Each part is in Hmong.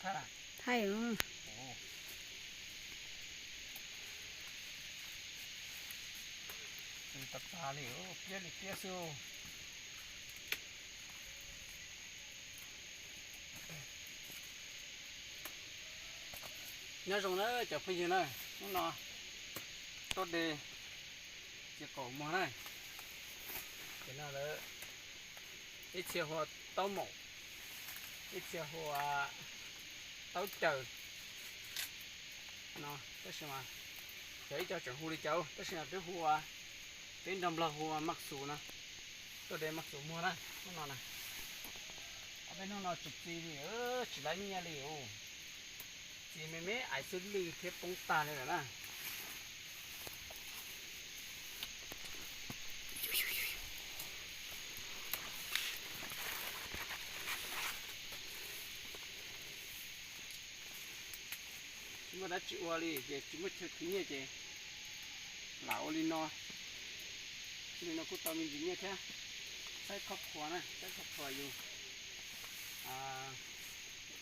Thaij. Tsis tau tas li, piab li piab xwb. Nyob zoo na cov phooj ywg na, hnub no tuaj de txiv qaum muag na. Ces no lawv ib txhia hu ua taub maum, ib txhia hu ua taub caws no, tab sis mas cov ib co tseem hu li cas tab sis mas peb hu ua, peb nrog nplog hu ua maj xus no. Tuaj de maj xus muag na, hnub no na. Ob peb hnub no tsis txi li, tsis laib nyiaj li os. Txi me me aiv xwb lwj thiab poob tag li lawm na. Tsis muaj dab tsi ua li ces tsis muaj chaw khwv nyiaj ces lam ua li no. Li no kuj tau me ntsis nyiaj thiab. Saib khob khuas na, saib khob khuas yus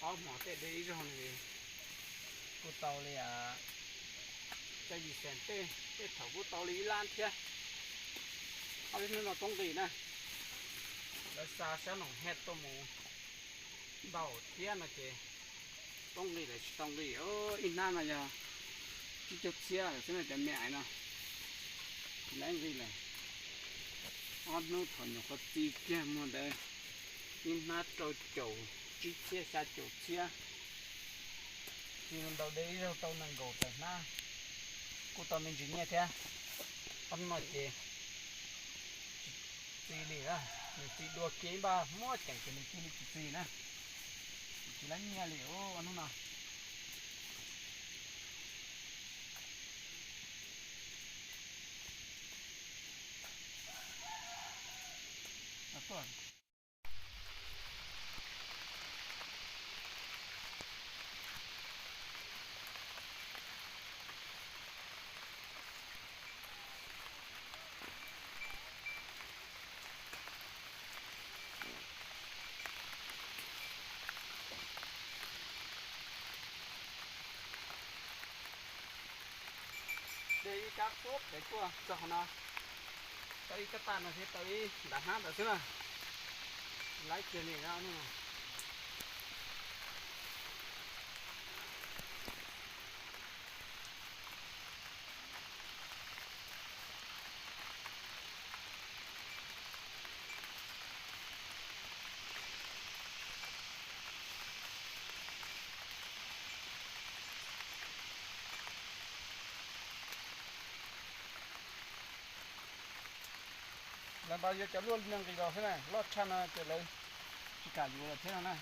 ob hmos tej de ib zaug no kuj tau li xya yim xees tej, tej thaum kuj tau li ib lab thiab. Ob peb hnub no poob nqis na, lawv xa sab noom hej tuaj mus ntaus thiab no ces poob nqis lawm tsis tau nqis. Ib hnab no yog tsib caug txhiab lawm xwb no cov me aiv no. Tsis laib nqis lawm. Ob hnub thaum nyuam qhuav txi kiag muag ntawd ib hnab rau caum tsib txhiab xya caum txhiab. Txi ntau de ib zaug tau nees nkaum tawm hnab, kuj tau me ntsis nyiaj thiab. Ob hnub no ces tsis txi li, nws txi dua kiag ib npaj muab ceem ces nws cia li tsis txi na. Tsis laib nyiaj li hnub no. De ib kab puab pem tuaj txog qhov no, tau ib kab tag no thiab tau ib ntav hnab ntawd xwb na. Laib kiag li no. Lawv npaj yuav cov luaj li no nqis los xwb na, loj tshaj no ces lawv tsis kam yuav lawm thiab no na.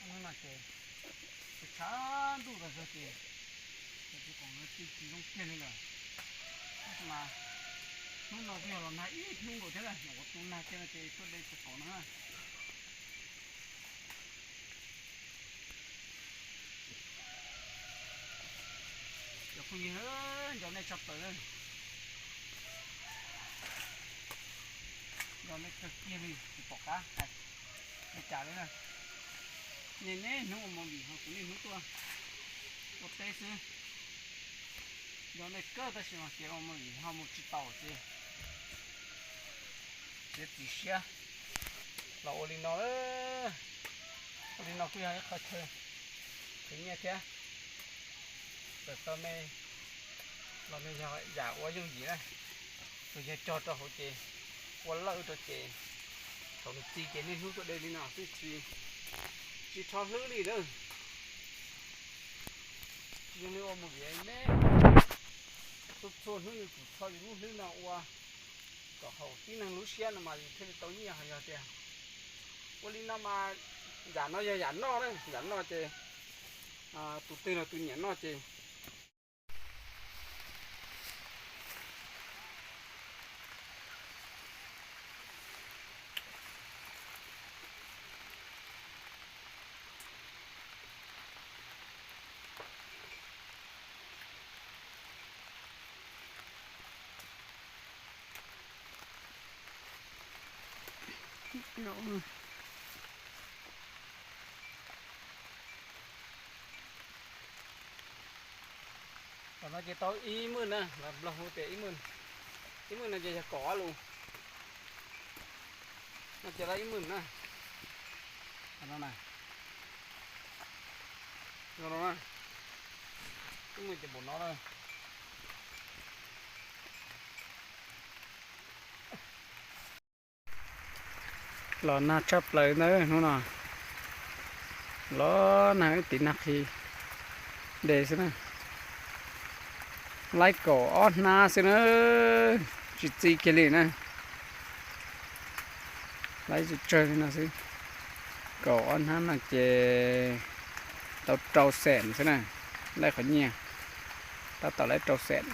Hnub no ces tshav ntuj tas zog ces, ces tsis pom lawv txi tsis zoo kiag li lawm. Tab sis mas hnub no kuj yog los nag ib hnub nkaus thiab, nyuam qhuav tu nag kiag no ces tuaj de txiv qaum no na. Cov phooj ywg, nco nej tshaj plaws na. Nco nej kawg kiag li, tsis pom qab hais li cas li na. Nej niaj hnub ua movie ho kuv niaj hnub tuaj ua teb xwb. Nco nej kawg tab sis mas kev ua movie ho mus tsis tau ces txiav txim siab los ua li no. Ua li no kuj yog ib qho chaw khwv nyiaj thiab. Tawm tau me los nws yog yam ua yooj yim na. Tus yawg cog rau hauv ces ua lawj rau ces thaum nws txi ces niaj hnub tuaj de li no xwb, tsis rho hlwb li lawm. Tsis zoo li ua movie me, txhua txhua hnub yus tsum rho yus lub hlwb no ua kom haum tib neeg lub siab no mas yus thiaj li tau nyiaj. Ho yog tias ua li no mas yam no yog yam noj na, yam noj ces tus twg los tus nyiam noj ces Tam no ces tau ib maj na, los Nplog hu tias ib maj, ib maj no ces yog kaum ob lus, no ces tau ib maj na. Tam no na, no na, ib maj ces npaum no na. Los nag tshaj plaws ntawd hnub no, los nag ib tiv nag qhi de xwb na. Laib kaum ob hnab xwb na, tsis txi kiag li na. Laib tsawg tsawg li no xwb. Kaum ob hnab no ces tau rau xees xwb na, laib qhov nyiaj tab tom laib rau xees.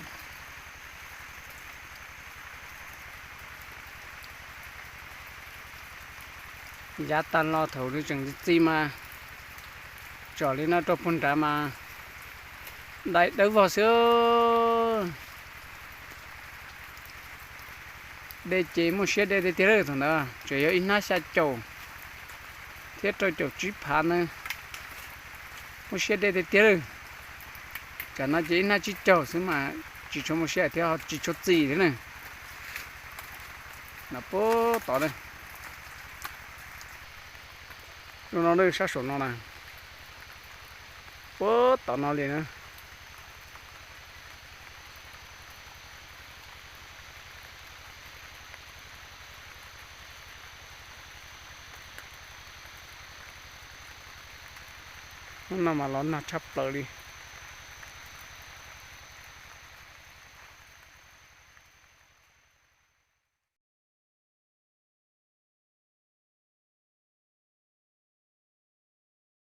Yav tag los thaum nws tseem txi mas tsom li no rau puag nrad mas dai dawb vog xwb. De ces muaj siab de tiag tiag lawm, thaum ntawd tseem yog ib hnab xya caum thiab rau caum tsib phav ntawd, muaj siab de tiag tiag lawm. Tam no ces ib hnab tsib caug xwb mas tsis tshua muaj siab thiab ho tsis tshua txi thiab na. No puag tod na, lub no sab saum no na, puag tod no li na. Hnub no mas los nag tshaj plaws li.